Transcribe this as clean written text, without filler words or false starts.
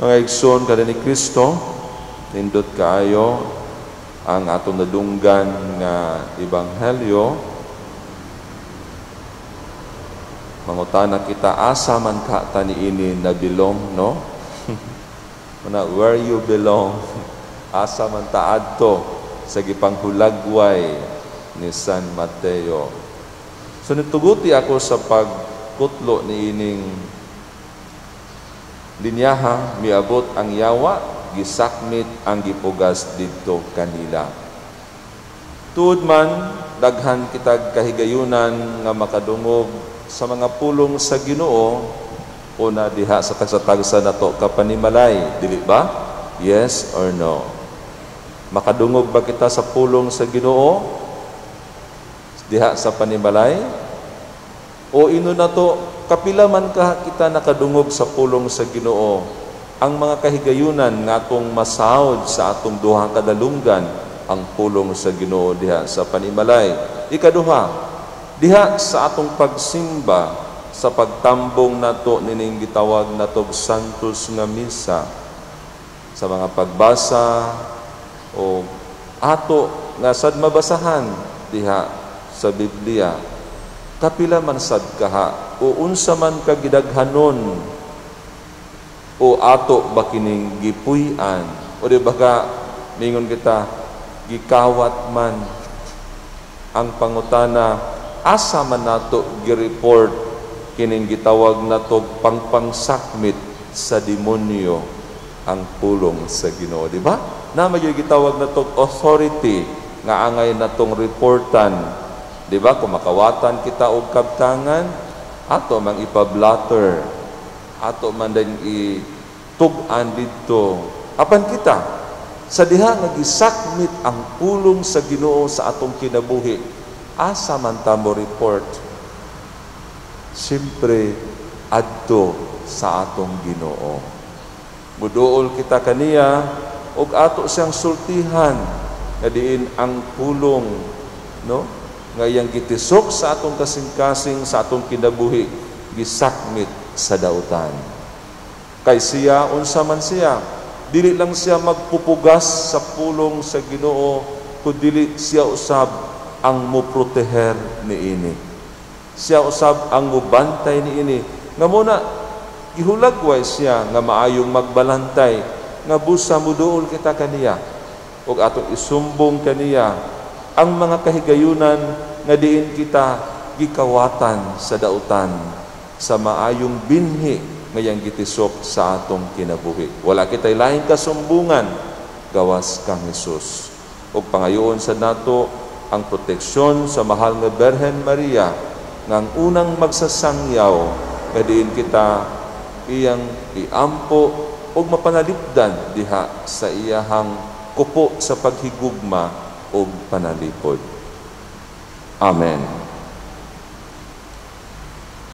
Mga igsoon kada ni Kristo, nindot kaayo ang atong nadunggan nga ebanghelyo. Mangutana kita, asa man ka ta niini na belong, no? Una, where you belong, asa man ta adto sa gipanghulagway ni San Mateo. So nituguti ako sa pagkutlo niining linyaha, miabot ang yawa, gisakmit ang gipugas didto kanila. Tuod man, daghan kitag kahigayunan nga makadungog sa mga pulong sa Ginoo, una diha sa tagsa-tagsa nato kapanimalay, dili ba? Yes or no? Makadungog ba kita sa pulong sa Ginoo diha sa panimalay? O ino nato, kapila man ka kita nakadungog sa pulong sa Ginoo, ang mga kahigayunan nga atong masahod sa atong duha kadalunggan ang pulong sa Ginoo diha sa panimalay. Ikaduha, diha sa atong pagsimba, sa pagtambong nato nining gitawag natog Santos nga Misa, sa mga pagbasa o ato nga sad mabasahan diha sa Biblia, kapila man sad kaha o unsa man ka gidaghanon o ato ba kining gipuy-an, o di ba ka mingon kita gikawat man? Ang pangutana, asa man nato gi-report kining gitawag natog pangpangsakmit sa demonyo ang pulong sa Ginoo, di ba? Na may gitawag natog authority nga angay natong reportan, di ba? Kung makawatan kita og kabtangan, ato mang ipablatter, ato man din itug-an didto. Apan kita sa diha nga gisakmit ang pulong sa Ginoo sa atong kinabuhi, asa man ta mo report? Siyempre, adto sa atong Ginoo. Muduol kita kaniya ug ato siyang sultihan nga diin ang pulong, no, nga iyang gitisok sa atong kasing-kasing, sa atong kinabuhi, gisakmit sa dautan. Kay siya, unsa man siya, dili lang siya magpupugas sa pulong sa Ginoo, kundi siya usab ang moproteher niini. Siya usab ang mobantay niini. Nga muna, gihulagway siya nga maayong magbalantay, nga busa muduol kita kaniya, ug atong isumbong kaniya ang mga kahigayunan nga diin kita gikawatan sa dautan sa maayong binhi ngayang gitisok sa atong kinabuhi. Wala kita'y laing kasumbungan gawas kang Hesus. Ug pangayoon sa nato ang proteksyon sa mahal nga Birhen Maria, nga ang unang magsasangyaw nga diin kita iyang iampo ug mapanalipdan diha sa iyahang kupo sa paghigugma ug panalipod. Amen.